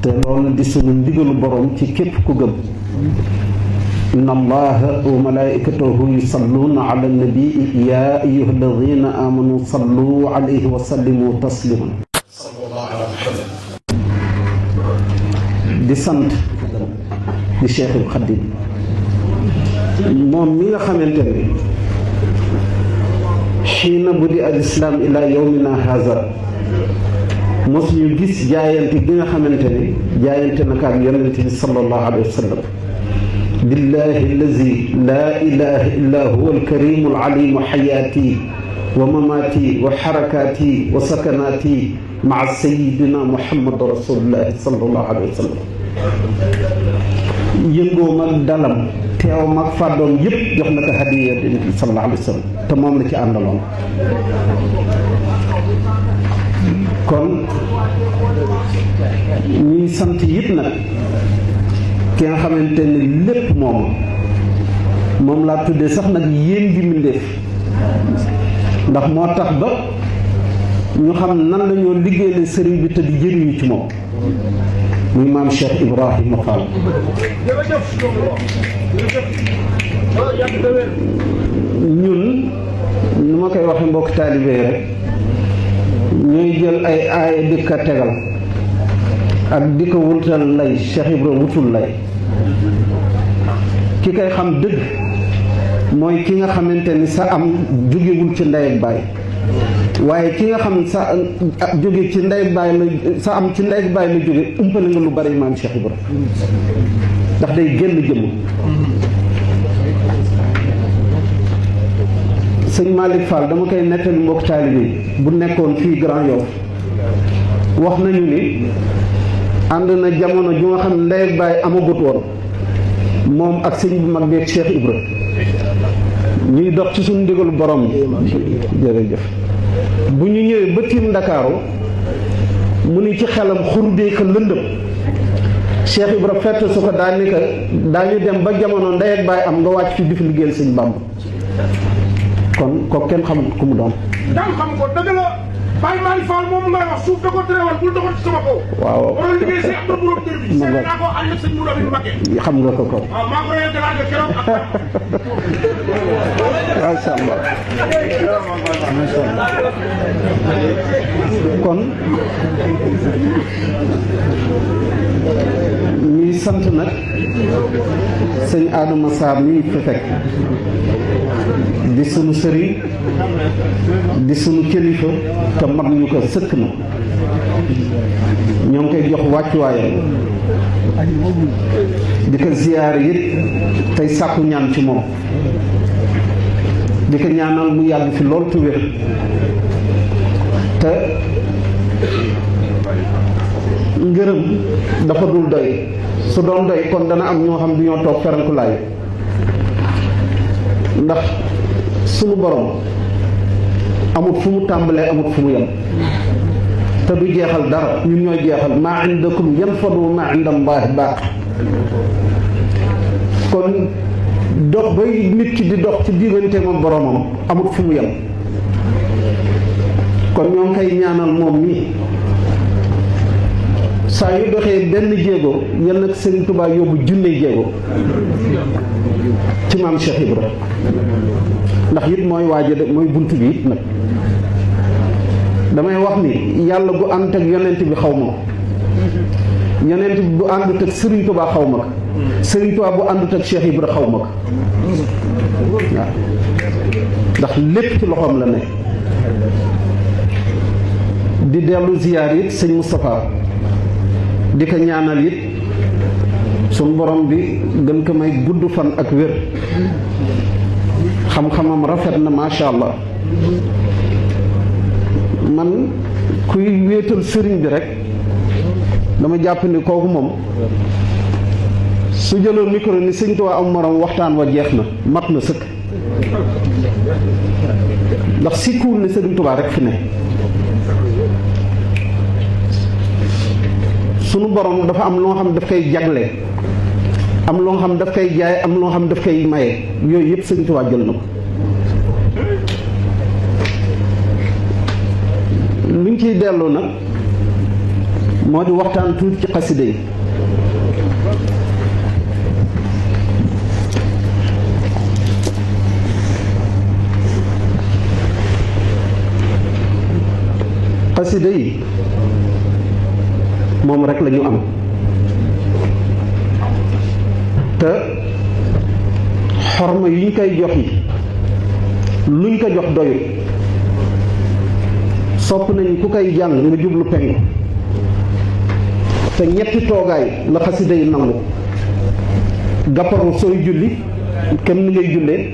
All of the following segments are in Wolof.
te loolu di sunu ndigalu borom ci képp ku gëm inna allaha wa malaikatahu yusalluna ala nabii ya ayyuha alladina amanu sallu alayhi wa sallimu tasliman. di sant di Cheikhul Khadim moom mi nga xamante ne xiina bu di al islam ila yawmina haza mos ñu gis jaayante gi nga xamante ne jaayante naka ak yonente bi sallallahu alayhi wa sallam billahi allazi laa ilaha illa huwa alkarimu alalimu xayaati wa mamaati wa xarakaati wa sakanaati maa sayidina muhammad rasulullahi sallallahu alayhi wa sallam yëngoom ak dalam teewam ak fàddoom yëpp jox na ko hadiya bi sallallahu alayhi wa sallam te moom la ci àndaloon. kon ñuy sant yit nag ki nga xamante ne lépp moom laa tuddee sax nag yéen gi mbindéef ndax moo tax ba ñu xam nan la ñoo liggéeyal sëriñ bi te di jëriñu ci moom muy maam Cheikh Ibrahima Fall. ñun nu ma koy waxee mbokk taalibe rek ñooy jël ay aaya di ko tegal ak di ko wutal lay Cheikh Ibrahima wutul lay ki koy xam dëgg mooy ki nga xamante ni sa am jógewul ci ndey ak baay waaye ki nga xam sa jóge ci ndey ak baay la sa am ci ndey ak baay la jóge umpale nga lu bari maam Cheikh Ibrahima ndax day génn jëmm. sëñ Malick Fall dama koy nettali mbokk taalibe bu nekkoon fii Grand Yoff wax nañu ni ànd na jamono ju nga xam ne ndey ak baay amagut woon moom ak sëñ bu mag beeg Cheikh Ibra ñuy dox ci suñu ndigalu borom jërëjëf bu ñu ñëwee ba tiim Ndakaaru mu ni ci xelam xurdee ka lëndëm Cheikh Ibra fett su ko daal ni ka daañu dem ba jamono ndey ak baay am nga wàcc fi di fi liggéeyal sëñ Bàmba kon ko kenn xamul ku mu doon. daan xam ko dëgg la Baye Malick Fall moom ngay wax suuf da ko terewoon bul doxal ci sama kaw. waaw waroon liggéey si Abdou Borom Dër bi. seetlu naa ko ànd ak sëñ Mourou Abdou Mbacké. xam nga ko. waaw maa ko réer gannaaw ga keroog ak. macha allah macha allah kon ñuy sant nag sëñ Adama Sarr mi ngi fi fekk di sunu sëriñ di sunu kilifa te mag ñu ko sëkk na ñoo ngi koy jox wàccuwaayam di ko ziyaar it tey sàkku ñaan ci moom di ko ñaanal mu yàgg fi lool te wér te ngërëm dafa dul doy su doon doy kon dana am ñoo xam du ñoo toog ferankulaay ndax sunu borom amut fu mu tàmbalee amut fu mu yem te du jeexal dara ñun ñooy jeexal maa indakum yanfadu wa maa inda Allaahi baaq kon dox bay nit ki di dox ci diggante ma boromam amut fu mu yem kon ñoo ngi koy ñaanal moom nii saa yu doxee benn jéego yal na Sëriñ Tuubaa yóbbu junne jéego ci maam Cheikh Ibra ndax it mooy waaja de mooy bunt bi it nag damay wax ni yàlla bu ànd ak yonent bi xaw ma ko yonent bi bu àndut ak Sëriñ Tuubaa xaw ma ko Sëriñ Tuubaa bu àndut ak Cheikh Ibra xaw ma ko waaw ndax lépp ci loxoom la ne di dellu ziyaar it sëñ Moustapha di ko ñaanal it suñu borom bi gën ko may gudd fan ak wér xam-xamam rafet na macha allah man kuy wéetal sëriñ bi rek dama jàpp ni kooku moom su jëloon micro ni sëñ Tuubaa am morom waxtaan wa jeex na mat na sëkk ndax sikkuwul ne sëriñ Tuubaa rek fi ne sunu borom dafa am loo xam daf koy jagle am loo xam daf koy jaay am loo xam daf koy maye yooyu yëpp sëñ Tuubaa jël na ko luñ ciy delloo nag moo di waxtaan tuuti ci xasida yi. xasida yi moom rek la ñu am te xorma yi ñu koy jox yi luñ ko jox doyul. sopp nañ ku koy jàng nga jublu penku te ñetti toogaay la xasida yi nangu. gàpparu sooy julli kem ni ngay jullee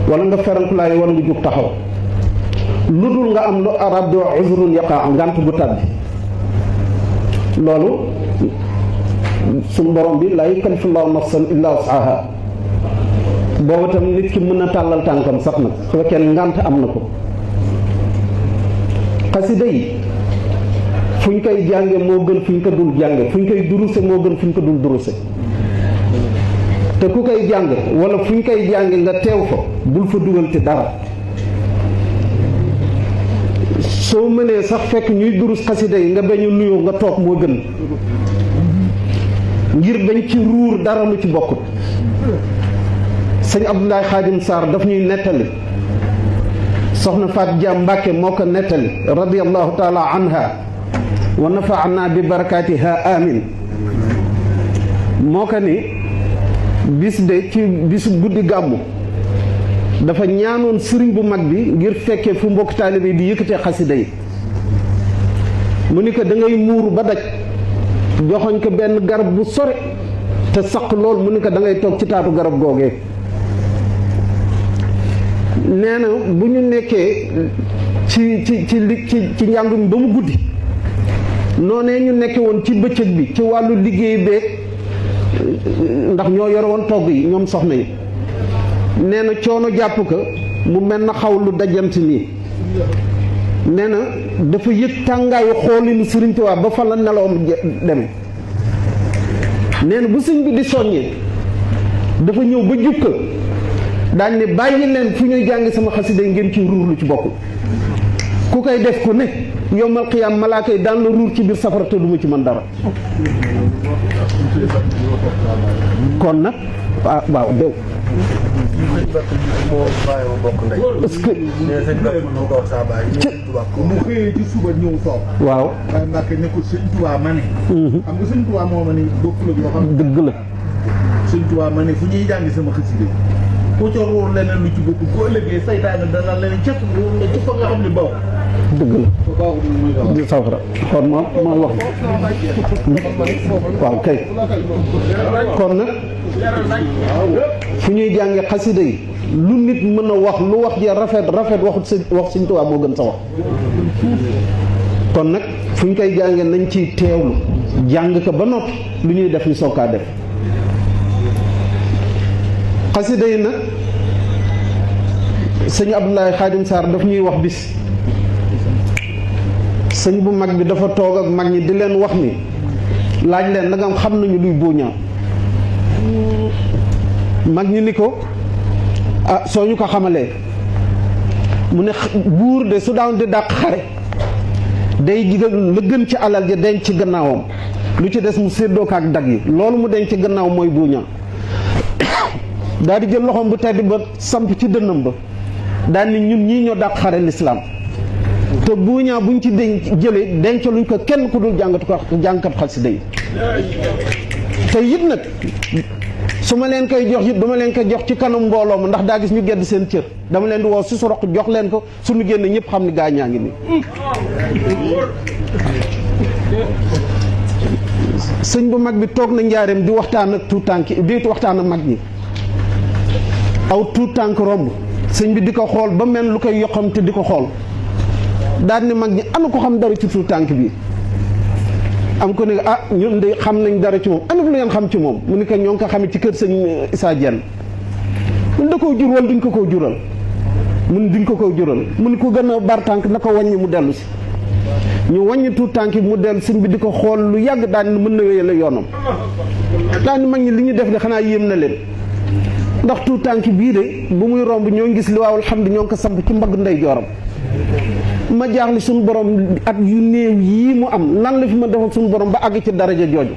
wala nga ferankulaay wala nga jug taxaw lu dul nga am lu arab di wax uzrun yaqa ngànt bu tàbbi loolu suñu borom bi laa yukallifu llaahu nafsan illaa wus'ahaa boobu tam nit ki mën na tàllal tànkam sax nag su fekkee ngànt am na ko. xasida yi fu ñu koy jànge moo gën fu ñu ko dul jànge fu ñu koy duruse moo gën fu ñu ko dul duruse te ku koy jàng wala fu ñu koy jànge nga teew fa bul fa dugal ci dara. soo mënee sax fekk ñuy durus xasida yi nga bañ a nuyoo nga toog moo gën ngir bañ ci ruur dara lu ci bokkut. sëñ Abdoulaye Khadim Sarr daf ñuy nettali soxna Faat Jaam Mbàkke moo ko nettali radiyallahu taala anha wa nafaana bi barakaatiha amin moo ko ni bis de ci bisu guddi gàmmu dafa ñaanoon sëriñ bu mag bi ngir fekkee fu mbokk taalibe yi di yëkkatee xasida yi mu ni ko da ngay muuru ba daj joxoñ ko benn garab bu sore te saq lool mu ni ko da ngay toog ci taatu garab googee. nee na bu ñu nekkee ci njàngum ba mu guddi noonee ñu nekke woon ci bëccëg bi ci wàllu liggéey beeg ndax ñoo yore woon togg yi ñoom soxna yi nee na coono jàpp ko mu mel na xaw lu dajant nii nee na dafa yëg tàngaayu xoolinu Sëriñ Tuubaa ba fa la nelawam deme nee na bu sëñ bi di soññee dafa ñëw ba jukka daañ ne bàyyi leen fu ñuy jàng sama xasida ngeen ci ruur lu ci bokkul ku koy def ku ne yowmal qiyaam malaaka yi daan la ruur ci biir safara te duma ci mën dara. kon nag waaw déw est-ce que mu xëyee ci suba ñëw toog waaw waaye Mbàkke ne ko sëñ Tuubaa ma ne xam nga sëñ Tuubaa moo ma ne bokkul ak yoo xam dëgg la sëñ Tuubaa ma ne fu ñuy jàng sama xasida ku ca ruur leneen lu ci bokkul boo ëllëgee saytaane dana leneen ca ruur la ci fa nga xam ne baaw dëgg la di safara kon ma wax waaw kay kon nag fu ñuy jànge xasida yi lu nit mën a wax lu wax ja rafet waxut wax Sëñ Tuubaa moo gën sa wax kon nag fu ñu koy jàngee nañ ciy teewlu jàng ko ba noppi lu ñuy def ñu soog kaa def xasida yi nag sëñ Abdoulaye Khadim Sarr daf ñuy wax bis sëñ bu mag bi dafa toog ak mag ñi di leen wax ni laaj leen nagam xam nañu luy buuñaa mag ñi ni ko ah soo ñu ko xamalee mu ne buur de su daan di dàq xare day jigal la gën ci alal ja denc ci gannaawam lu ci des mu séddoo ko ak dag yi loolu mu denc ci gannaaw mooy buuñaa daal di jël loxoom bu tedd ba samp ci dënnam ba daal ni ñun ñii ñoo dàq xare lislaam te buuñaa buñ ci jëlee dencaluñ ko kenn ku dul jàngkat xasida yi te it nag su ma leen koy jox it dama leen koy jox ci kanam mbooloo ma ndax daa gis ñu gedd seen cër dama leen di woo si su roq jox leen ko suñu génn ñëpp xam ni gaañaa ngi nii sëñ bu mag bi toog na njaareem di waxtaan ak tuut tànk di waxtaan ak mag ñi aw tuut tànk romb sëñ bi di ko xool ba mel lu koy yoxam te di ko xool daal ni mag ñi ana ko xam dara ci tuut tànk bi am ko ne ah ñun de xam nañ dara ci moom ana fu ngeen xam ci moom mu ni ko ñoo ngi ko xamee ci kër sëñ Issa Diène mun da koo jur wala duñ ko koo jural mun duñ ko koo jural mu ni ko gën a bar tànk na ko wàññi mu dellu si ñu wàññi tuut tànk bi mu dellu sëñ bi di ko xool lu yàgg daal ni mën na wéyale yoonam daal ni mag ñi li ñu def de xanaa yéem na leen ndax tuut tànk bii de bu muy romb ñoo ngi gis li waaw alhamdu ñoo ngi ko samp ci mbagg ndey jooram ma jaaxle suñu borom at yu néew yii mu am lan la fi ma defal suñu borom ba àgg ci daraja jooju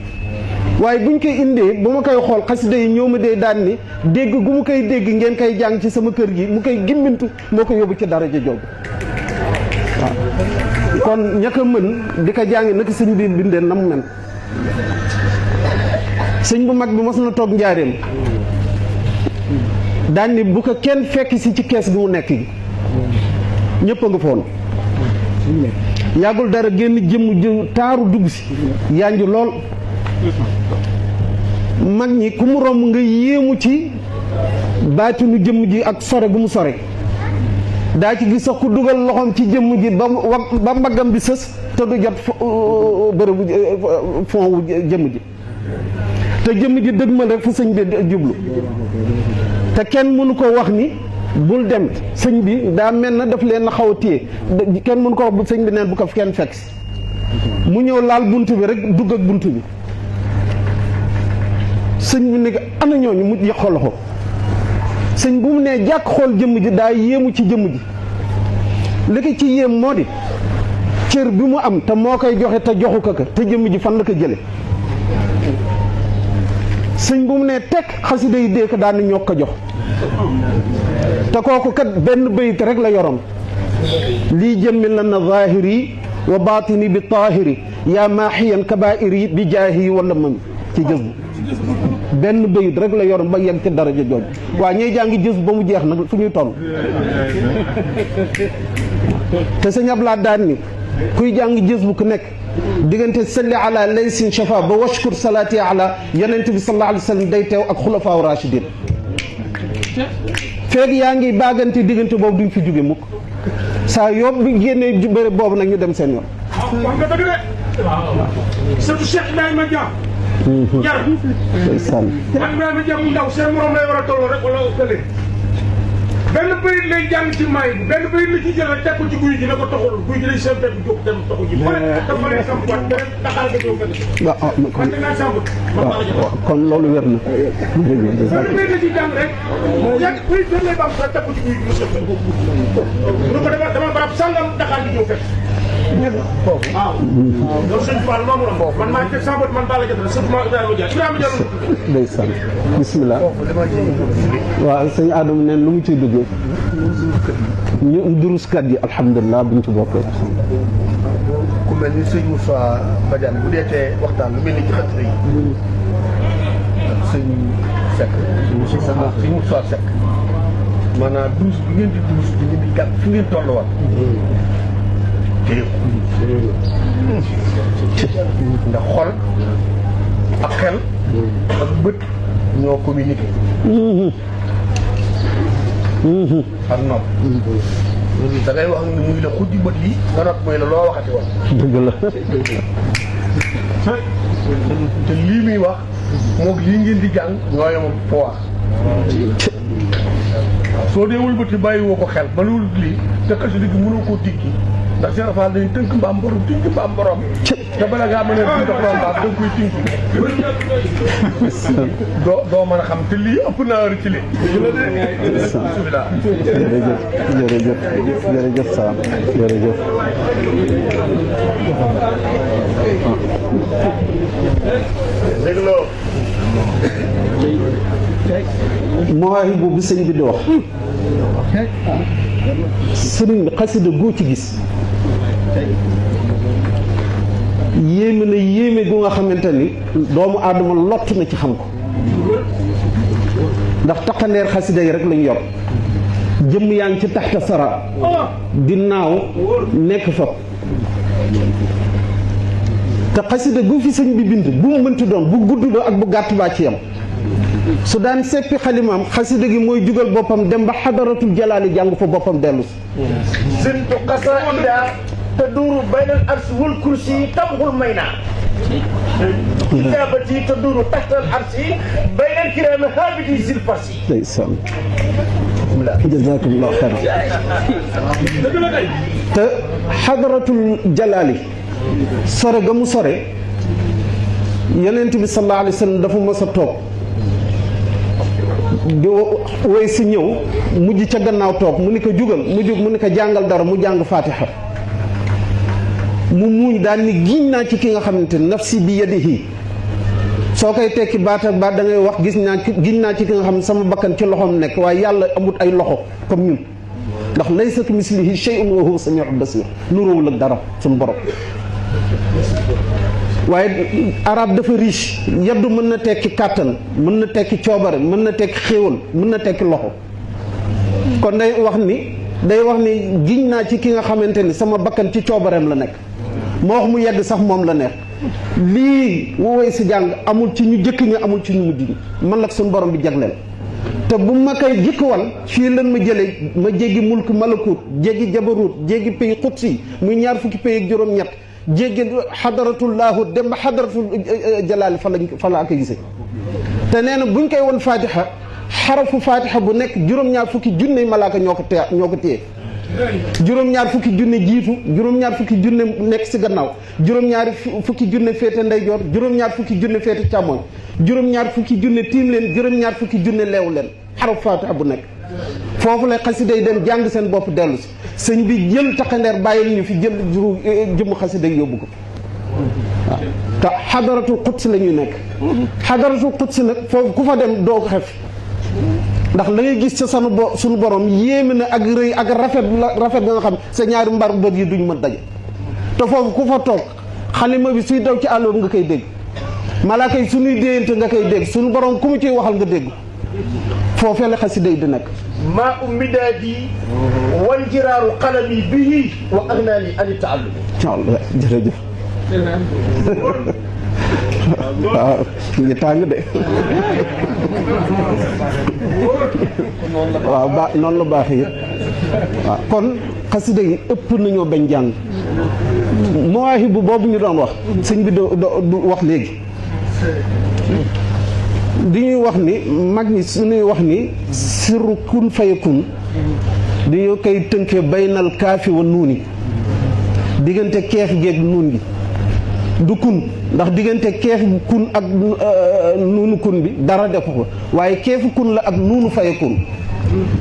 waaye buñ koy indee ba ma koy xool xasida yi ñëw ma dee daan ni dégg gu mu koy dégg ngeen koy jàng ci sama kër gi mu koy gimmintu moo ko yóbbu ci daraja jooju waaw kon ña ko mën di ko jàngi naka sëñ bi bindee na mu mel sëñ bu mag bi mos na toog njaareem daan ni bu ko kenn fekk si ci kees gi mu nekk gi ñëpp a nga foon yàggul dara génn jëmm ju taaru dugg si yanju lool mag ñi ku mu romb nga yéemu ci baatinu jëmm ji ak sore gu mu sore daa ci gis sax ku dugal loxoom ci jëmm ji ba mbaggam bi sës te du jot bërëbu fond wu jëmm ji te jëmm ji dëgg ma rek fu sëñ bi jublu te kenn mënu ko wax ni bul dem sëñ bi daa mel na daf leen xaw a téye kenn mënu ko wax bu sëñ bi neen bu ko kenn fekk si mu ñëw laal bunt bi rek dugg ak bunt bi sëñ bi ne ana ñooñu mu yëq loxo sëñ bu mu nee jàkk xool jëmm ji daa yéemu ci jëmm ji li ko ci yéem moo di cër bi mu am te moo koy joxe te joxu ko te jëmm ji fan la ko jële sëñ bu mu nee teg xasida yi dee ko daan ñoo ko jox te kooku kat benn bayit rek la yoroon lii jëmmi la na zahiri wa batini bi tahiri yaa maaxiyan kabairi bi jaahi wala mam ci jës bu benn bayit rek la yoroon ba yegg ci daraja jooju waa ñuy jàngi jës ba mu jeex nag fu ñuy toll te sëñ Ablaye daan ni kuy jàng jës bu ku nekk diggante salli ala laysin shafa ba washkur salaati ala yonent bi sallallahu alayhi wa sallam day teew ak xulafaa rashidin feeg yaa ngi baagante diggante boobu duñ fi jóge mukk saa yóbbu bi génnee bëre boobu nag ñu dem seen yoon. wax nga dëgg de surtout Cheikh Ibrahima Dia. jar ndeysaan Cheikh Ibrahima Dia mu ndaw seen morom lay war a tolloo rek wala kële benn bayit lay jàng ci may bi benn bayit la ci jël rek teg ko ci guy gi ne ko toxul guy gi lay seen fekk jóg dem toxu ji dafa lay samp waat beneen daxaar nga ñëw fekk man da ngaa samp kon loolu wér na benn bayit la ci jàng rek yàgg bayit benn lay bam sa teg ko ci guy gi mu sëf mu ko dama barab sàngam daxaar gi ñëw fekk waaw loolu sëñ Tuubaa moomu la man maa teg sama bët man daal la jot sëñ Ibrahima Dia ndeysaan bismillah waaw sëñ Adama neen lu mu ciy duggee ñu duruskat yi alhamdulilah buñ ci bokkee ku mel ni sëñ Moussa Badiane bu dee tee waxtaan lu mel ni ci xasida yi sëñ Seck sëñ Moussa Seck maanaam durus bi ngeen di durus bi ngeen di gàtt fi ngeen toll woon téye ko ndax xol ak xel ak bët ñoo communiqué ak nopp da ngay wax ne muy la xuddi bët yi nga nopp mooy la loo waxati woon dëgg la te lii muy wax moog lii ngeen di jàng ñoo yem poids soo dee wëlbati bàyyi woo ko xel ba loolu lii te xasida gi mënoo koo diggi ndax Cheikh Fall dañuy tënk mbaam borom tënk mbaam borom te bala ngaa mën a di dox loolu mbaam da nga koy tënk doo mën a xam te lii ëpp naa rëcc li bismillah jërëjëf Sam jërëjëf dégloo mawaahibu bi sëñ bi di wax sëriñ xasida goo ci gis yéeme na yéeme gu nga xamante ni doomu aadama lott na ci xam ko ndax taqandeer xasida yi rek lañu yor jëmm yaa ngi ci taxta sara di naaw nekk fa te xasida gu fi sëñ bi bind bu mu mënti doon bu gudd ba ak bu gàtt baa ci yam su daan seppi xalimaam xasida gi mooy jugal boppam dem ba xadaratul jalaali jàng fa boppam dellu si zintu qasaida taduru bayna al arsi wal kursi tamxul mayna kitaabati taduru taxta al arsi bayna al kiraami haabiti zil farsi ndeysaan jazakumullahu xayran te xadaratul jalaali sore ga mu sore yonent bi sallallahu alayhi wa sallam dafa mës a toog di woy si ñëw mujj ca gannaaw toog mu ni ko jugal mu jug mu ni ko jàngal dara mu jàng Fatiha mu muuñ daal ni giñ naa ci ki nga xamante ne nafsi bi yadihi soo koy tekki baat ak baat da ngay wax giñ naa ci ki nga xam ne sama bakkan ci loxoom nekk waaye yàlla amut ay loxo comme ñun ndax laysa kamislihi shay'un wa huwa samiul basir nuróowul ak dara suñu borom. waaye arab dafa riche yaddu mën na tekki kàttan mën na tekki coobare mën na tekki xéewal mën na tekki loxo kon day wax ni giñ naa ci ki nga xamante ni sama bakkan ci coobareem la nekk moo wax mu yegg sax moom la neex lii woy si jàng amul ci ñu jëkk ñi amul ci ñu mujj ñi man nag suñu borom bi jagleel te bu ma koy jëkk wan fii lan ma jëlee ma jéggi mulk malakut jéggi jabarut jéggi pays xutsi muy ñaar fukki pays ak juróom-ñett jéggi xadaratullahu dem ba xadaratul jalaali fa la ak a gisee te nee na buñ koy won fatiha xarafu fatiha bu nekk juróom-ñaar fukki junne malaaka ñoo ko téye juróom-ñaar fukki junne jiitu juróom-ñaar fukki junne nekk si gannaaw juróom-ñaar fukki junne féete ndeyjoor juróom-ñaar fukki junne féete càmmoñ juróom-ñaar fukki junne tiim leen juróom-ñaar fukki junne leewu leen xarafu fatiha bu nekk foofu lay xasida yi dem jàng seen bopp dellu si sëñ bi jël taxandeer bàyyil ñu fi jël jëmm xasida yi yóbbu ko waaw te xadaratul quds la ñu nekk xadaratul quds nag foofu ku fa dem doo ko xef ndax la ngay gis ca suñu borom yéeme na ak rëy ak rafet nga xam sa ñaari mbar bët yi duñ mën daje te foofu ku fa toog xalima bi suy daw ci àll nga koy dégg malaaka yi suñuy déyante nga koy dégg suñu borom ku mu ciy waxal nga dégg foofee la xasida yi di nekk maa midaadi wal jiraaru qalami bihi wa agnaani ani taallum. Allah jërëjëf waaw ñu tàng de waaw noonu la baaxee yëpp waaw kon xasida yi ëpp nañoo bañ jàng mawaahibu boobu ñu doon wax sëñ bi du wax léegi di ñuy wax ni mag ñi suñuy wax ni sirru kun fayakun di ñu koy tënkee baynal kaafi wa nuuni diggante keef geeg nuun gi du kun ndax diggante keefu kun ak nuunu kun bi dara defu ko waaye keefu kun la ak nuunu fayakun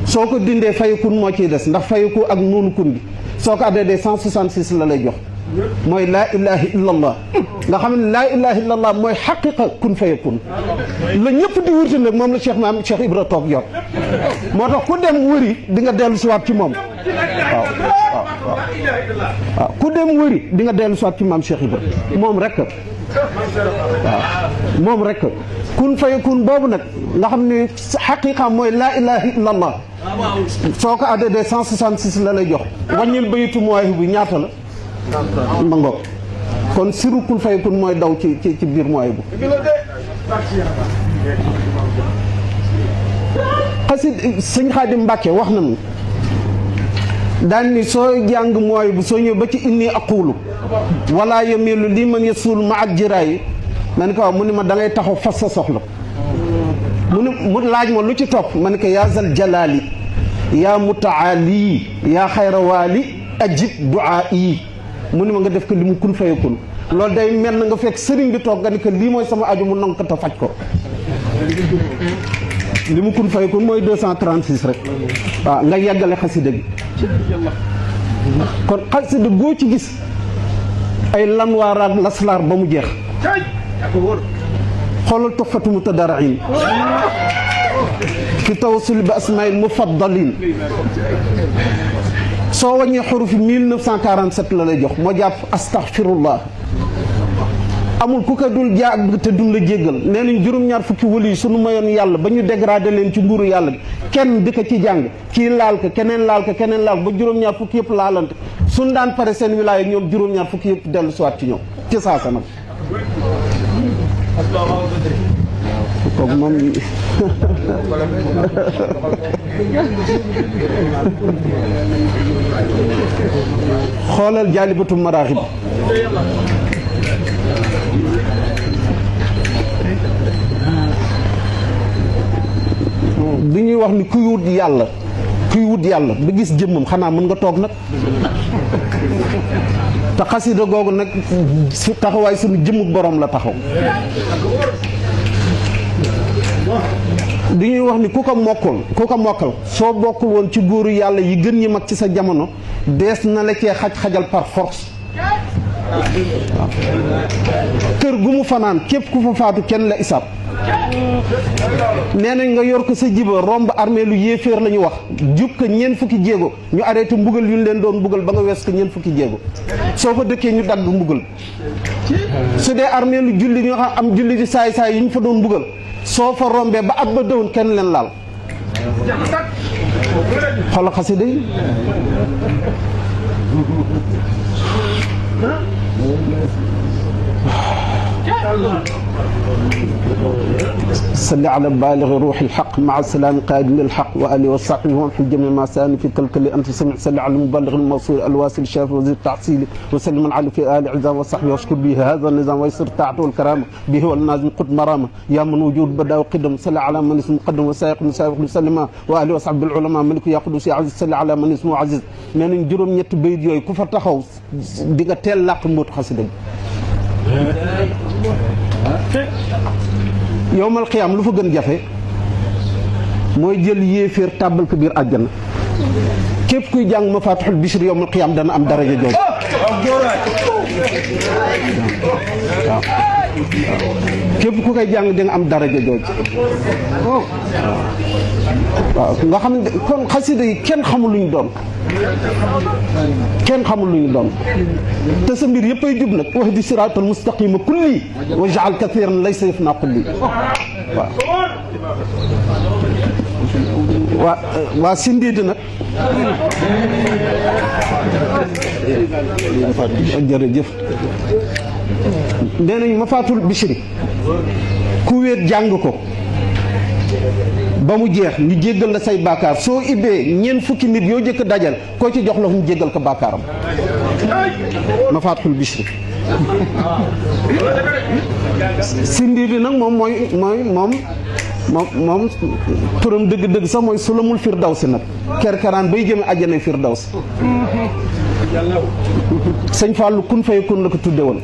soo ko dindee fayakun moo ciy des ndax fayaku ak nuunu kun bi soo ko addee 166 la lay jox mooy laa ilaha illallah nga xam ne laa ilaha illallah mooy xaqiqa kun fayakun la ñëpp di wurti nag moom la Cheikh Ibra toog yor moo tax ku dem wëri di nga dellu siwaat ci moom waaw ku dem wëri di nga dellu siwaat ci maam Cheikh Ibra moom rek waaw moom rek kun fayakun boobu nag nga xam ne xaqiqa mooy laa ilaha illallah soo ko addee 166 la lay jox wàññil bayitu Mawaahibu bi ñaata la ma ngoog kon siru kun fayakun mooy daw ci biir Mawaahibu xasid sëñ Xaadim Mbàkke wax nañu daan ni soo jàng Mawaahibu soo ñëw ba ci inni aqulu wala yamilu li man yasul ma ak jiraayi ma ne ko waaw mu ne ma da ngay taxaw fas sa soxla mu laaj ma lu ci topp ma ne ko yaa zal jalaali yaa mutaali yaa xayra waali ajib duaa yi mu ne ma nga def ko li mu kun fayakun loolu day mel na nga fekk sëriñ bi toog nga ni ko lii mooy sama aju mu nangu ko te faj ko li mu kun fayakun mooy 236 rek waaw nga yeggale xasida gi kon xasida goo ci gis ay lanwaar ak laslaar ba mu jeex xoolal Tuhfatu Mutadarrin fi tawassul bi asmaa'il mufaddalin soo wàññee xurufi 1947 la lay jox moo jàpp astaghfirullah amul ku ko dul jaag te dul la jéggal nee nañ juróom-ñaar fukki wëli yi sunu mayoon yàlla ba ñu dégradé leen ci nguuru yàlla bi kenn di ko ci jàng kii laal ko keneen laal ko keneen laal ko ba juróom-ñaar fukki yëpp laalante suñ daan pare seen wilaaya ñoom juróom-ñaar fukki yëpp dellu siwaat ci ñoom ci saasa nag kooku moom xoolal jaalibatu maraaxib bi ñuy wax ni kuy wut yàlla ba gis jëmmam xanaa mën nga toog nag te xasida googu nag su taxawaay suñu jëmmu borom la taxaw di ñuy wax ni ku ko mokkal soo bokkul woon ci góoru yàlla yi gën ñi mag ci sa jamono dees na la cee xajal par force waaw kër gu mu fanaan képp ku fa faatu kenn la isaab nee nañ nga yor ko sa jiba romb armée lu yéeféer la ñu wax jub ko ñeent fukki jéego ñu arrêté mbugal yu ñu leen doon mbugal ba nga wees ko ñeent fukki jéego soo fa dëkkee ñu dagg mbugal su dee armée lu julli ñoo xam am julli di saay-saay yi ñu fa doon mbugal soo fa rombee ba at ba dëwoon kenn leen laal xoolal xasida yi صل على بالغ روح الحق مع السلام قائد الحق وآله وصحبه ومحي جميع ما ساني في كلكل أنت سمع صل على المبلغ الموصول الواسل الشافي وزير التحصيل وسلم على في آل عزام وصحبه واشكر به هذا النظام ويسر طاعته والكرامة به والنازم قد مرامة يا من وجود بدا وقدم صل على من اسمه مقدم وسائق مسابق مسلم وآله وصحبه العلماء ملك يا قدوس يا عزيز صل على من اسمه عزيز من جروم ñett bayit yoy ku fa taxaw di nga tel laq mbot xassida yowmal xiyaam lu fa gën jafe mooy jël yéeféer tàbbal ko biir àjjana képp kuy jàng Mafatihul Bichri yowmal xiyaam dana am daraja jooju waaw képp ku koy jàng di nga am daraja jooju waaw nga xam ne kon xasida yi kenn xamul lu ñu doon kenn xamul lu ñu doon te sa mbir yëpp ay jub nag wax di siraatal mustaqima kulli wa jaal kathiran laysa yafna kulli waaw waa sindiidi nag jërëjëf nee nañu Mafatihul Bichri ku wéet jàng ko ba mu jeex ñu jéggal la say bàkkaar soo ibbee ñeent fukki nit yoo jëkk dajal koo ci jox la mu jéggal ko bàkkaaram Mafatihul Bichri sindi bi nag moom moom turam dëgg-dëgg sax mooy sulamul firdawsi nag kerkeraan bay jëme àjjana firdawsi sëñ Fallou kun fay kun la ko tudde woon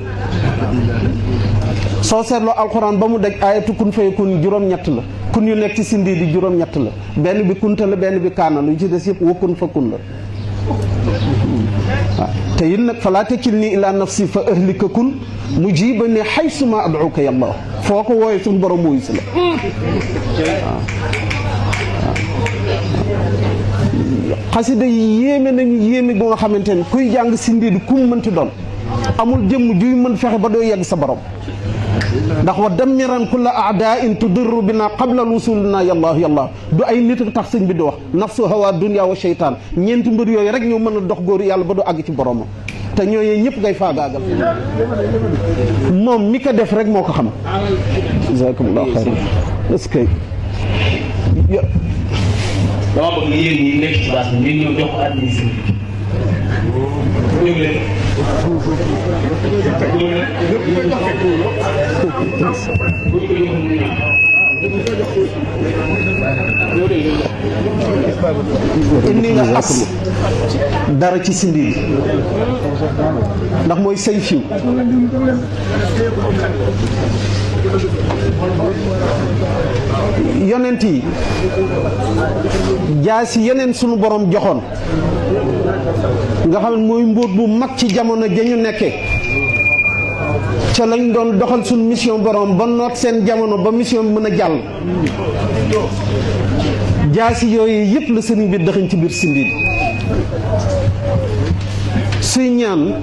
soo seetloo alxuraan ba mu daj ayatu kun fay kun juróom-ñett la kun yu nekk ci sindi di juróom-ñett la benn bi kunta la benn bi kaana lu ci des yëpp wakkun fa kun la waaw te it nag falaa takilni ila nafsi fa ahlika kun mujiba ne xaysuma ad'uka yàlla foo ko wooyee suñu borom mooyu si la waaw xasida yi yéeme nañu yéeme bu nga xamante ne kuy jàng sindi di kum mënti doon amul jëmm juy mën fexe ba doo yegg sa borom ndax wa dammiran kulla a'da'in tudirru bina qabla wusulina yàlla du ay nit tax sëñ bi di wax nafsu hawa dunya wa sheytaan ñeenti mbir yooyu rek ñoo mën a dox góoru yàlla ba du àgg ci boromam te ñooñu ñëpp ngay faagaagal moom mi ko def rek moo ko xam jazakumullahu xayran est-ce que dama bëgg yéen ñi nekk ci base bi ngeen ñëw jox ko administratif ñëw leen indi nga as dara ci sindi bi ndax mooy say fiw yonent yi jaasi yeneen sunu borom joxoon nga xam ne mooy mbóot bu mag ci jamono ja ñu nekkee ca lañ doon doxal suñu mission borom ba noot seen jamono ba mission bi mën a jàll jaasi yooyu yëpp la sëriñ bi dëxañ ci biir sindi bi suy ñaan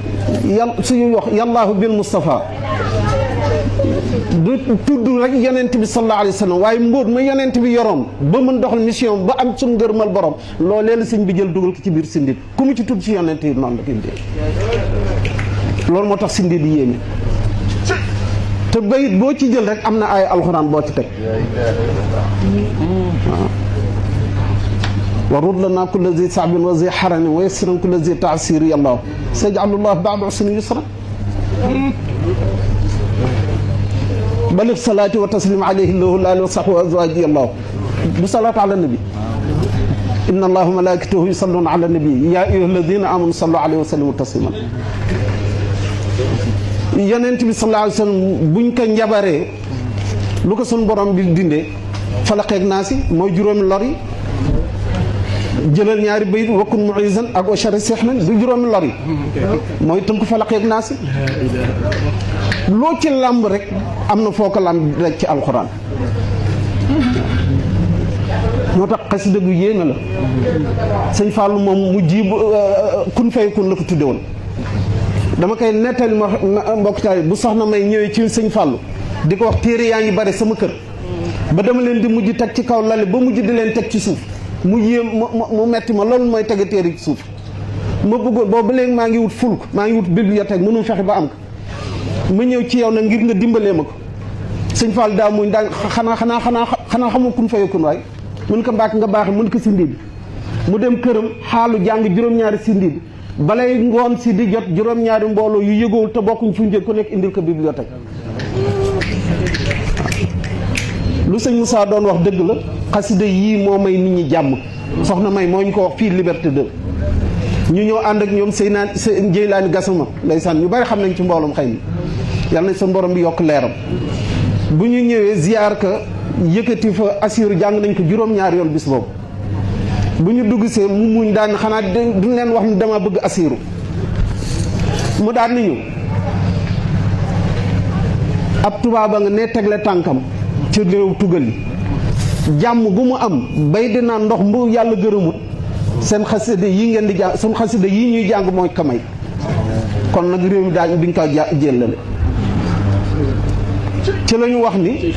suy wax yàllaahu bil Mustafa du tudd rek yonent bi sallallahu alayhi wa sallam waaye mbóot ma yonent bi yoroon ba mën doxal mission ba am suñu ngërmal borom loolee la sëñ bi jël dugal ko ci biir sindi bi ku mu ci tudd ci yonent yi noonu la ko indee loolu moo tax sindi di yéeme te bayit boo ci jël rek am na ay alxuraan boo ci teg wa rud lana kulla zi saabin wa zi xaranin wa yassiran kulla zi taasiri yàlla sajalullah ba'da usrin yusra balix salaati wa taslim alayhi lahu laali wa sahbi wa azwaji allah du salaatu ala nabi inna allaha wa malaikatahu yusalluna ala nabi ya ayyuha alladina amanu sallu alayhi wa sallimu tasliman yonent bi sallallahu alayhi wa sallam buñ ko njabaree lu ko sun borom bi dindee falaqeeg naasi mooy juróomi lor yi jëlal ñaari bayit wakkun muizan ak wa sharri sihrin du juróomi lor yi mooy tënk falaqeeg naasi loo ci làmb rek am na foo ko làmb rek ci alxuraan moo tax xasida gu yéeme la sëñ Fallou moom mu jiib kun fay kun la ko tudde woon dama koy nettali ma mbokk taal bu soxna may ñëwee ci sëñ Fallou di ko wax téere yaa ngi bare sama kër ba dama leen di mujj teg ci kaw lale ba mujj di leen teg ci suuf mu yéem mu metti ma loolu mooy tege téere ci suuf ma bëggoon boobu ba léegi maa ngi wut fulk maa ngi wut bibliothèque mënu fexe ba am ko ma ñëw ci yow nag ngir nga dimbalee ma ko sëñ Fall daa muñ daa xanaa xamul kun fayakun waay mun ko mbàkk nga baaxe mun ko sindi bi mu dem këram xaalu jàng juróom-ñaari sindi bi balay ngoon si di jot juróom-ñaari mbooloo yu yëgowul te bokkuñ fu ñu jël ku nekk indil ko bibliothèque lu sëñ Moussa doon wax dëgg la xasida yii moo may nit ñi jàmm soxna may moo ñu ko wax fii Liberté 2 ñu ñëw ànd ak ñoom Seydina Jeylaani Gassama ndeysaan ñu bari xam nañ ci mbooloom xëy na yàlla na sa borom bi yokk leeram bu ñu ñëwee ziar ka yëkkati fa asiru jàng nañ ko juróom-ñaari yoon bis boobu bu ñu dugg see mu muñ daan xanaa duñ leen wax ni dama bëgg asiru mu daan nañu ab tubaaba nga ne tegle tànkam ci réew tugal yi jàmm gu mu am bay dina ndox mbu yàlla gërëmut seen xasida yi ngeen di jàng suñ xasida yi ñuy jàng mooy kamay kon nag réew mi daañ biñ ko jëllale ci la ñu wax ni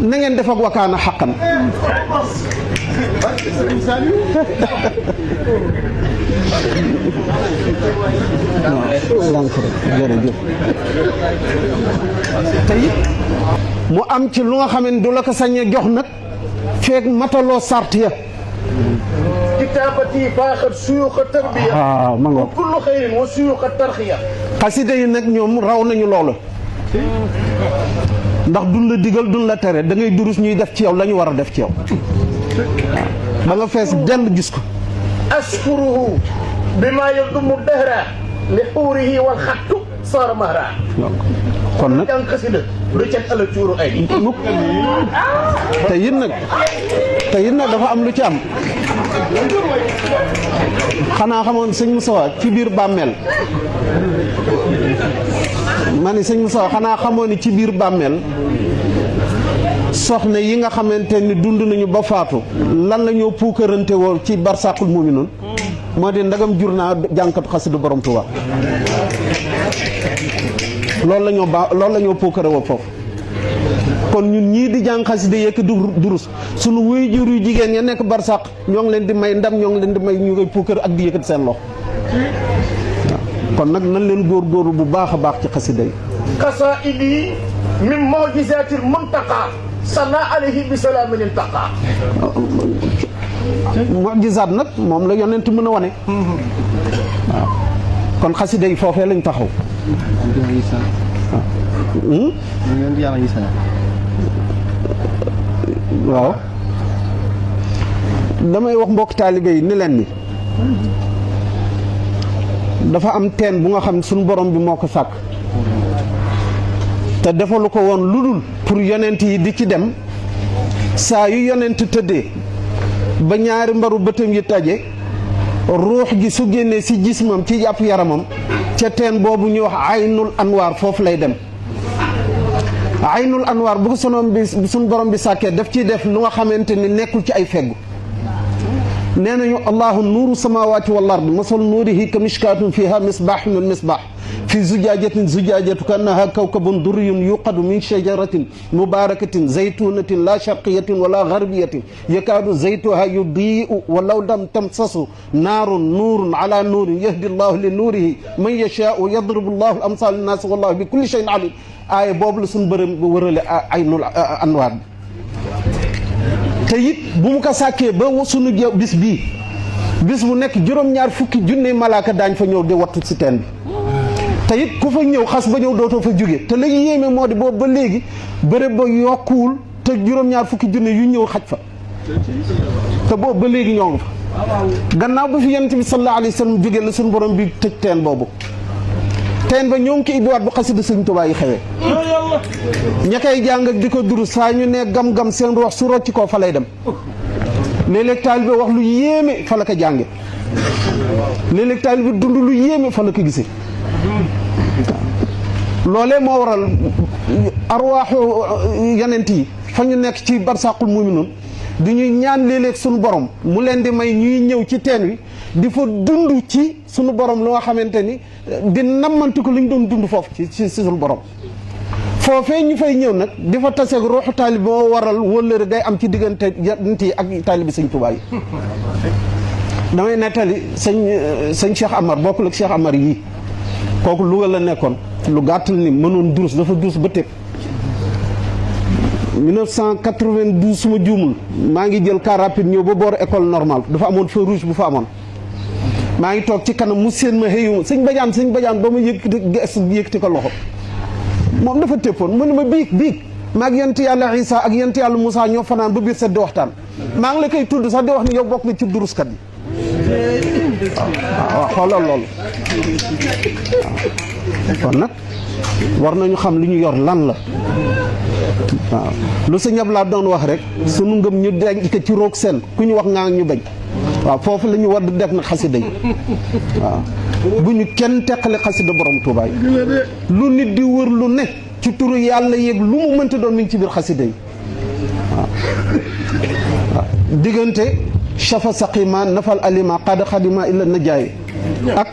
na ngeen def ak wakaana xaqan jërëjëf tey mu am ci lu nga xam ne du la ko sañee jox nag feeg mataloo sart ya kitaabati faaxat suyuuxa tarbiya ma nga wa kullu xayrin wa suyuuxa tarxiya xasida yi nag ñoom raw nañu loolu ndax duñ la digal duñ la tere da ngay durus ñuy def ci yow la ñu war a def ci yow ba nga fees dell gis ko askuruhu bima yadumu dahra li xuurihi wal xattu saara mahra kon nag jàng xasida lu ca ala cuuru ay mukk te it nag dafa am lu ci am xanaa xamoon sëñ Moussa ci biir bàmmeel ma ni sëñ Moussa xanaa xamoon ni ci biir bàmmeel soxna yi nga xamante ni dund nañu ba faatu lan la ñoo puukarante woo ci barsàqul mu'minuun moo di ndagam jur naa jànkatu xasida borom Tuubaa loolu la ñoo puukare woo foofu kon ñun ñii di jàng xasida yekk durus sunu wuy jur yu jigéen ya nekk barsàq ñoo ngi leen di may ndam ñoo ngi leen di may ñu ngay puukare ak di yëkkati seen loxo kon nag nan leen góorgóorlu bu baax a baax ci xasida yi qasaidi min mu'jizatil muntaqa salla alayhi bi salaamin intaqa mu'jizaat nag moom la yonent mën a wane waaw kon xasida yi foofee lañ taxaw waaw damay wax mbokk taalibe yi ni leen ni dafa am teen bu nga xam suñu borom bi moo ko sàkk te defalu ko woon lu dul pour yonent yi di ci dem saa yu yonent tëddee ba ñaari mbaru bëtam yi taje ruux gi su génnee si jismam ci jàpp yaramam ca teen boobu ñuy wax aynul anwaar foofu lay dem aynul anwaar bu ko suñu borom bi sàkkee daf ciy def lu nga xamante ni nekkul ci ay feggu nee nañu allahu nuuru samawati wal ard masal nuurihi ka mishkaatun fiha misbaaxun misbaax fi zujaajatin zujaajatu ka annaha kawkabun durriyun yuqadu min shajaratin mubarakatin zaytunatin la sharqiyatin wala garbiyatin yakaadu zaytuha yudii'u walaw lam tamsasu naarun nuurun ala nuurin yahdi llahu li nuurihi man yashaau yadribu llahu al amsal linnaas wallahu bi kulli shay'in alim aaya boobu la suñu bërëm bu wërale aynul anwaar bi te it bu mu ko sàkkee ba sunu bis bii bis bu nekk juróom-ñaar fukki junne malaaka daañ fa ñëw di wattu si teen bi te it ku fa ñëw xas ba ñëw dootoo fa jóge te la yéeme moo di boobu ba léegi bërëb ba yokkuwul te juróom-ñaar fukki junne yu ñëw xaj fa te boobu ba léegi ñoo ngi fa gannaaw ba fi yonent bi sallallahu alayhi wa sallam jóge la suñu borom bi tëj teen boobu teen ba ñoo ngi ko ibbiwaat bu xasida sëñ Tuubaa yi xewee ña koy jàng ak di ko duru saa ñu ne gam-gam seen rox su rocc koo fa lay dem léeg-léeg taalibe wax lu yéeme fa la ko jànge léeg-léeg taalibe dund lu yéeme fa la ko gisee loolee moo waral arwaaxu yonent yi fa ñu nekk ci barsàqul mu'minuun du ñuy ñaan léeg-léeg suñu borom mu leen di may ñuy ñëw ci teen wi di fa dund ci suñu borom lu nga xamante ni di nammanti ko li ñu doon dund foofu ci suñu borom foofee ñu fay ñëw nag di fa taseeg ruuxu taalib moo waral wëllëre day am ci diggante yonent yi ak taalibi sëñ Tuubaa yi damay nettali sëñ Cheikh Amar bokkul ak Cheikh Amar yii kooku Louga la nekkoon lu gàttal ni mënoon durus dafa durus ba teg 1992 su ma juumul maa ngi jël car rapide ñëw ba boor école normale dafa amoon feu rouge bu fa amoon maa ngi toog ci kanam mu séen ma xëyuma sëñ bajaan ba ma yëkkati ko loxo moom dafa téppoon mu ne ma biig maa ngi yonent yàlla Isa ak yonent yàlla Moussa ñoo fanaan ba biir set di waxtaan maa ngi la koy tudd sax di wax ni yow bokk nga ci duruskat yi waaw xoolal loolu kon nag war nañu xam li ñu yor lan la waaw lu sëñ Abdoulaye doon wax rek sunu ngëm ñu denc ko ci roog seen ku ñu wax ngaa ñu bañ waaw foofu la ñu war di def nag xasida yi waaw bu ñu kenn teqale xasida borom Tuubaa yi lu nit di wër lu ne ci turu yàlla yéeg lu mu mënta doon mi ngi ci biir xasida yi waaw diggante shafa saqima nafal alima qad xadima illa najaay ak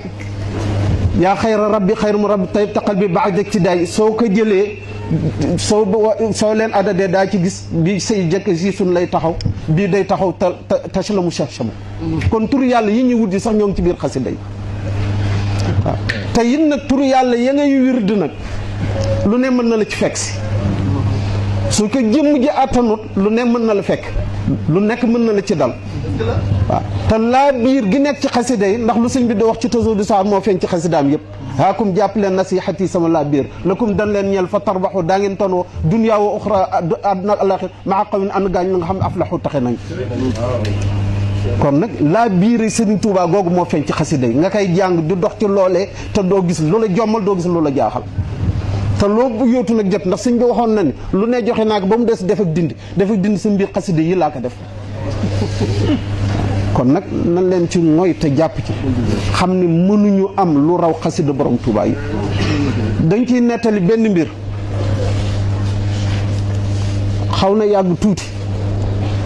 yaa xayra rabbi xayra mu rabbi tayib taqal bi baax dëkk ci daay soo ko jëlee soo leen adadee daa ci gis bi say jëkk si suñ lay taxaw bii day taxaw tash la mu shasham kon turu yàlla yi ñuy wut sax ñoo ngi ci biir xasida yi waaw te it nag turu yàlla ya ngay wird nag lu ne mën na la ci fekk si su ko jëmm ji attanut lu ne mën na la fekk lu nekk mën na la ci dal waaw te laa biir gi nekk ci xasida yi ndax lu sëñ bi di wax ci taso du saar moo feeñ ci xasidaam yëpp haakum jàpp leen nasihati sama laa biir lakum dan leen ñeel fa tarbaxu daa ngeen tonoo dunya wa uxra àdduna ak alaxir maa qawmin ànd gaañ la nga xam ne aflaxu taxe nañ kon nag laa biir Sëriñ Tuubaa googu moo feeñ ci xasida yi nga koy jàng di dox ci loolee te doo gis lu la jommal doo gis lu la jaaxal te loo yóotu nag jot ndax sëñ bi waxoon na ni lu ne joxe naa ko ba mu des def ak dindi sa mbir xasida yi laa ko def kon nag nan leen ci mooy te jàpp ci xam ni mënuñu am lu raw xasida borom Tuubaa yi dañ ciy nettali benn mbir xaw na yàgg tuuti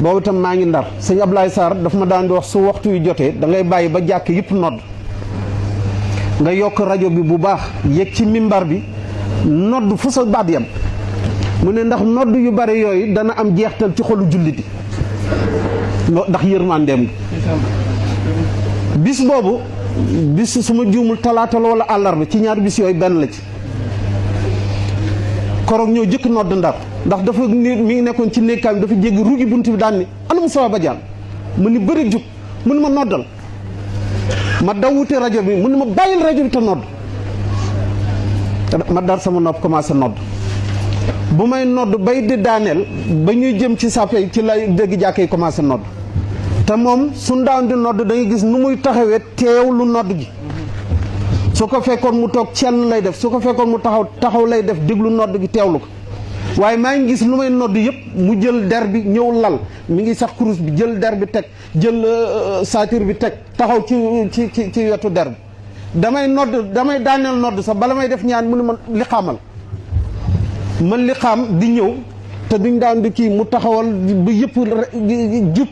boobu itam maa ngi Ndar sëñ Ablaye Sarr daf ma daan di wax su waxtu yu jotee da ngay bàyyi ba jàkk yëpp nodd nga yokk rajo bi bu baax yëg ci mimbar bi nodd fu sa baat yam mu ne ndax nodd yu bari yooyu dana am jeextal ci xolu jullit yi ndax yërmandeem gi bis boobu bis su ma juumul talaata la wala àllarba ci ñaari bis yooyu benn la ci koroog ñoo jëkk nodd Ndar ndax dafa mi ngi nekkoon ci néegkaay bi dafa jéggi ruugi bunt bi daan ni ana Moustapha Badiane mu ni bëri jug mu ni ma noddal ma daw wuti rajo bi mu ni ma bàyyil rajo bi te nodd ma dar sama nopp commencé nodd bu may nodd bay di daaneel ba ñuy jëm ci sàppe ci lay dégg jàkk yi commencé nodd te moom su daan di nodd da ngay gis nu muy taxawee teew lu nodd gi su ko fekkoon mu toog cenn lay def su ko fekkoon mu taxaw lay def déglu nodd gi teewlu ko waaye maa ngi gis lu may nodd yëpp mu jël der bi ñëw lal mi ngi sax kurus bi jël der bi teg jël saatir bi teg taxaw ci wetu der bi damay daaneel nodd sax bala may def ñaan mu ne ma li xaamal man li xaam di ñëw te duñ daan di kii mu taxawal ba yëpp jub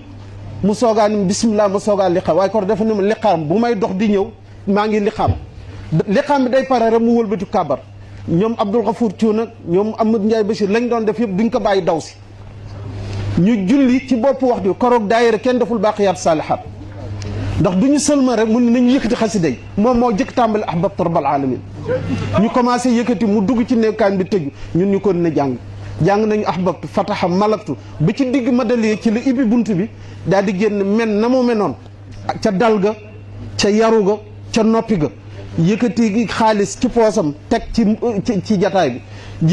mu soogaa ni bisimilah ma soogaa li xaam waaye kon dafa ne ma li xaam bu may dox di ñëw maa ngi li xaam bi day pare rek mu wëlbatu kàbbar ñoom Abdoul Ghafour Thioune nag ñoom Amadou Ndiaye Bachir lañ doon def yëpp duñ ko bàyyi daw si ñu julli ci bopp wax di koroog daayira kenn deful baaqiyaat saalihaat ndax du ñu sëlma rek mu ne nañu yëkkati xasida yi moom moo jëkk tàmbali ahbabtu rabbal alamin ñu commencé yëkkati mu dugg ci nekkaan bi tëju ñun ñu ko ne jàng nañu ahbabtu fataha malaktu ba ci digg madali ci la ibbi bunt bi daal di génn men na mu menoon ca dal ga ca yaru ga ca noppi ga yëkkati xaalis ci poosam teg ci jataay bi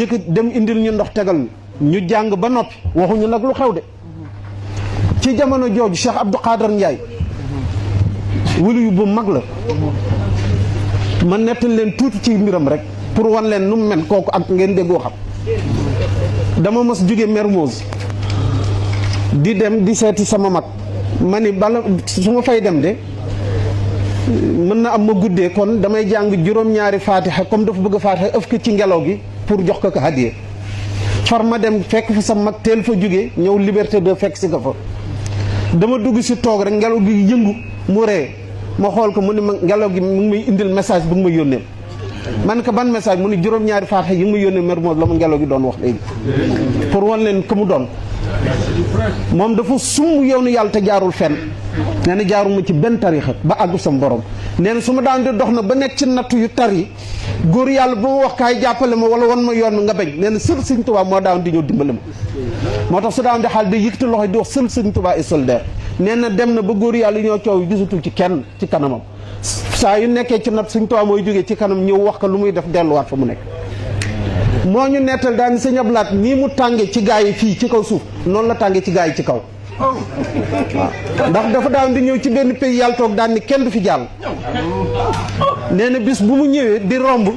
yëkkati dem indil ñu ndox tegal ñu jàng ba noppi waxuñu nag lu xew de ci jamono jooju Cheikh Abdou Khader Ndiaye wulu yu bu mag la ma nettal leen tuuti ci mbiram rek pour wan leen nu mu mel kooku ak ngeen déggoo xam. dama mos jóge Mermoz di dem di seeti sama mag ma ni bala su ma fay dem de mën na am ma guddee kon damay jàng juróom-ñaari faatiha comme dafa bëgg a faatiha ëf ko ci ngelaw gi pour jox ko hadiya far ma dem fekk fa sama mag teel fa jóge ñëw Liberté 2 fekk si ko fa dama dugg si toog rek ngelaw gi yëngu mu ree ma xool ko mu ni ma ngelaw gi mu ngi may indil message bu mu ma yónnee man ko ban message mu ni juróom-ñaari faatiha yi mu yónnee Mermoz la ma ngelaw gi doon wax léegi pour wan leen ku mu doon moom dafa sumb yoonu yàlla te jaarul fenn nee na jaaruma ci benn tarixa ba àggu sam borom nee na su ma daan di dox na ba nekk ci nattu yu tar yi góor yàlla ba ma wax kaay jàppale ma wala wan ma yoon mi nga bañ nee na sël Sëñ Tuubaa moo daan di ñëw dimbale ma moo tax su daan di xaal day yëkkati loxo di wax sël Sëñ Tuubaa est solidaire nee na dem na ba góor yàlla yi ñoo coow gisatul ci kenn ci kanamam saa yu nekkee ci natt Sëñ Tuubaa mooy jógee ci kanam ñëw wax ko lu muy def delluwaat fa mu nekk moo ñu nettal daal ni Sëñ Abdu Lahat nii mu tànge ci gaa yi fii ci kaw suuf noonu la tànge ci gaa yi ci kaw waaw ndax dafa daan di ñëw ci benn pays yàlla toog daan ni kenn du fi jàll nee na bis bu mu ñëwee di romb